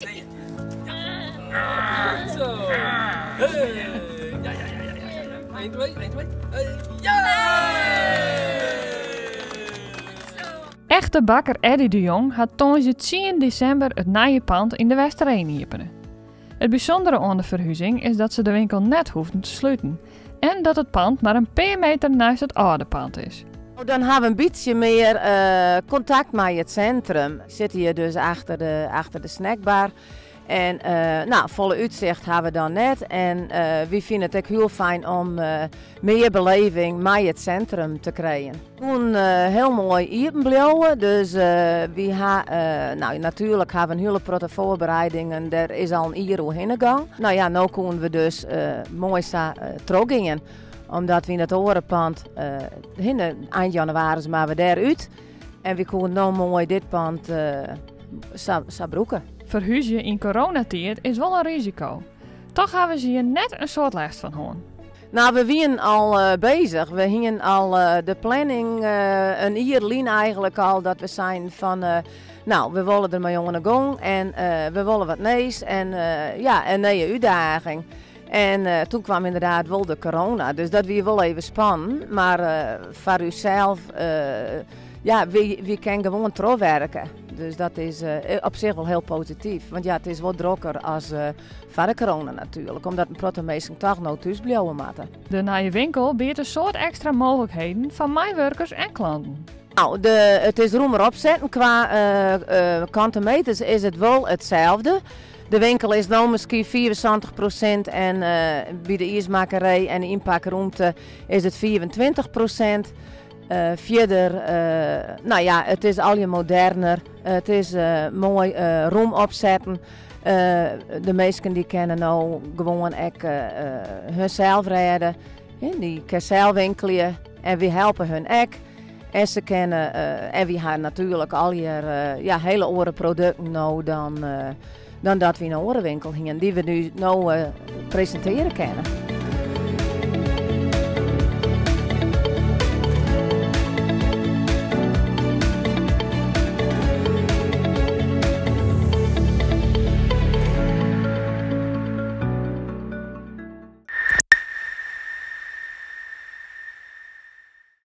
Echte bakker Eddy de Jong hat tongersdei tsien desimber it nije pand yn De Westereen iepene. It bysûndere oan de ferhuzing is dat se de winkel net hoefden te sluten en dat it pand mar in pear meter neist it âlde pand is. Dan ha we in bytsje mear kontakt mei it sintrum. Sitte je dus achter de, achter de snackbar. En no, folle útsicht ha we dan net. En wy fine it ek hiel fijn om mear beleving mei it sintrum te krijen. Koenen hiel moai iepen bliuwe, dus wy ha, no natuerlik ha we in hiele protte foarbereidingen, dêr is al in jier oerhinne gong. No ja, no koenen we dus moai sa trochgean, omdat we yn it oare pand hinne, ein jannewaris moatte we dêr út en wy koenen no moai dit pand sa, sa brûke. Ferhúzje yn coronatiid is wol in risiko. Toch hawwe se hjir net in soad lêst fan hân. No, we wienen al bezich. We hienen al de planning in jier lyn eigenlik al dat we seinen fan, no, we wolle der mei oan 'e gong en we wolle wat nijs en ja, in nije útdaging. En toen kwam ynderdaad wol de corona, dus dat wie wol even spannend. Mar foar ússels, ja, wy kinne gewoan trochwerke. Dus dat is op sich wol hiel posityf. Want ja, it is wol drokker as foar de corona natuerlik, omdat in protte minsken toch no thús bliuwe moatte. De nije winkel biedt in soad ekstra mooglikheden foar meiwurkers en klanten. No, de, it is rûmer opsetten. Kwa kante meters is it wol itselde. De winkel is no miskien 75% en by de iismakkerij en de ynpakrûmte is it 25%. Fierder, no ja, it is allegear moderner. It is moai rûm opsetten. De minsken dy kinne no gewoan ek hunsels rêde. Dy kinne sels winkelje en wy helpe hun ek. En se kinne, en wy ha natuerlik allegear ja, hiele oare produkten no dan, dan dat we yn in oare winkel hienen, dy't we nu no presintearje kinne.